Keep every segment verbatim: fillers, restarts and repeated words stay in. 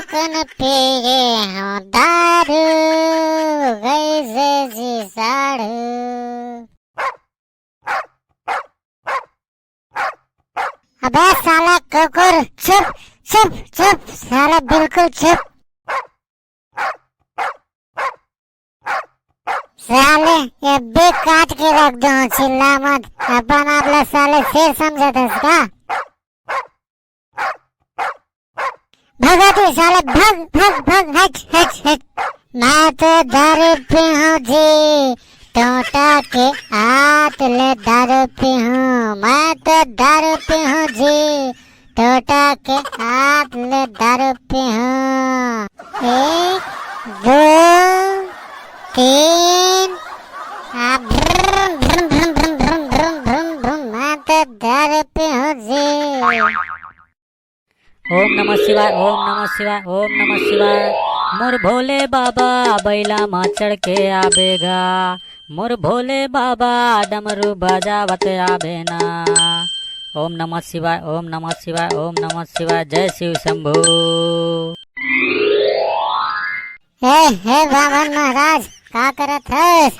कन पिए हंव दारू, गइसे जी साढ़ू। अबे साला कुकुर, चुप, चुप, चुप, साला बिल्कुल चुप। साले, ये भी काट के रख दो, चिल्ला मत। अपन आप ला साले शेर समझत हस का? भगत ही साले, भग, भग, भग, हट, हट, हट। मैं तो दारू पीहूँ जी, टोटा के हाथ ले दारू पीहूँ। मैं तो दारू पीहूँ जी, टोटा के हाथ ले दारू पीहूँ। एक, दो, तीन, आ, भ्रम, भ्रम, भ्रम, भ्रम, भ्रम, भ्रम, भ्रम, भ्रम, मैं तो दारू पीहूँ जी। ओम नमः शिवाय, ओम नमः शिवाय, ओम नमः शिवाय। मोर भोले बाबा बैला म चढ़ के आबे गा, मोर भोले बाबा डमरू बजावत आबे ना। ओम नमः शिवाय, ओम नमः शिवाय, ओम नमः शिवाय। जय शिव शंभू। हे, हे बाभन महाराज, का करत हस?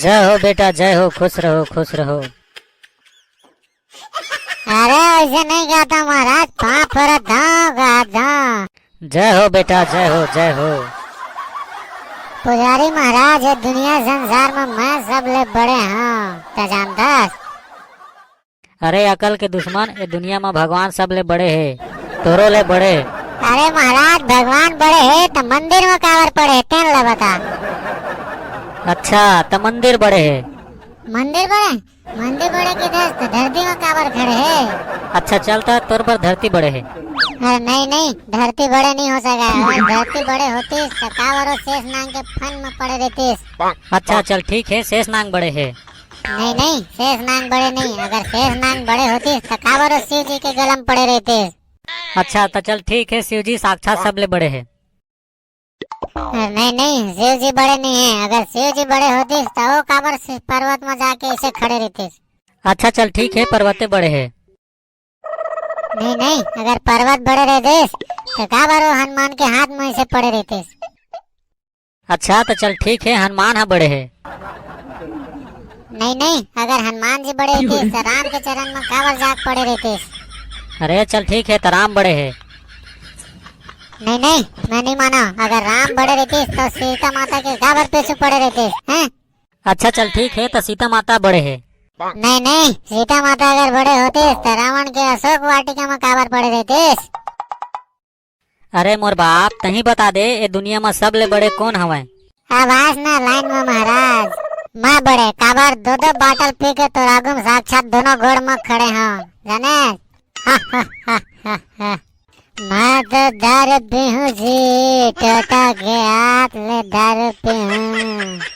जय हो बेटा, जय हो, खुश रहो, खुश रहो। अरे, वइसे नइ गात हंव महाराज, पाँव परत हंव, गात हंव। जय हो बेटा, जय हो, जय हो। पुजारी महाराज, ये दुनिया संसार म मैं सबले बड़े हंव, त जानथस? अरे अकल के दुश्मन, ये दुनिया म भगवान सबले बड़े हे, तोरो ले बड़े। अरे महाराज, भगवान बड़े हे त मंदिर म काबर पड़े हे, तेन ल बता। अच्छा, त मंदिर बड़े हे। मंदिर बड़े? मंदिर बड़े के देश त धरती म काबर खड़े हे? अच्छा चल त, तोर बर धरती बड़े हे। अरे नहीं, नहीं, धरती बड़े नहीं हो सके। अगर धरती बड़े होतिस त काबर ओ शेष नांग के फन म पड़े रहितिस? अच्छा चल ठीक हे, शेष नांग बड़े हे। नहीं, नहीं, शेष नांग बड़े नहीं। अगर शेष नांग बड़े होतिस त काबर ओ शिव जी के गला म पड़े रहितिस? अच्छा त चल ठीक हे, शिव जी साक्षात सबले बड़े हे। नहीं, नहीं, शिव जी बड़े नहीं हे। अगर शिव जी बड़े होतिस त ओ काबर से पर्वत म जाके अइसे खड़े रहितिस? अच्छा चल ठीक हे, पर्वते बड़े हे। नहीं, नहीं, अगर पर्वत बड़े रहितिस त काबर ओ हनुमान के हाथ म अइसे पड़े रहितिस? अच्छा त चल ठीक हे, हनुमान ह बड़े हे। नहीं, नहीं, अगर हनुमान जी बड़े होतिस त राम के चरण म काबर जाके पड़े रहितिस? अरे चल ठीक हे, त राम बड़े हे। नहीं, नहीं, मैं नहीं मानंव। अगर राम बड़े रहितिस त सीता माता के काबर पीछू पड़े रहितिस, हैं? अच्छा चल ठीक हे, त सीता माता बड़े हे। नहीं, नहीं, सीता माता अगर बड़े होतिस त रावण के अशोक वाटिका म काबर पड़े रहितिस? अरे मोर बाप, तहीं बता दे, ए दुनिया म सबले बड़े कोन हवय? अब आस ना लाइन म महाराज, मैं बड़े, काबर दो दो बाटल पी के तोर आगू म साक्षात दोनों गोड़ म खड़े हंव, जाने? मैं तो दारू पीहूँ जी, टोटा के हाथ ले दारू पीहूँ।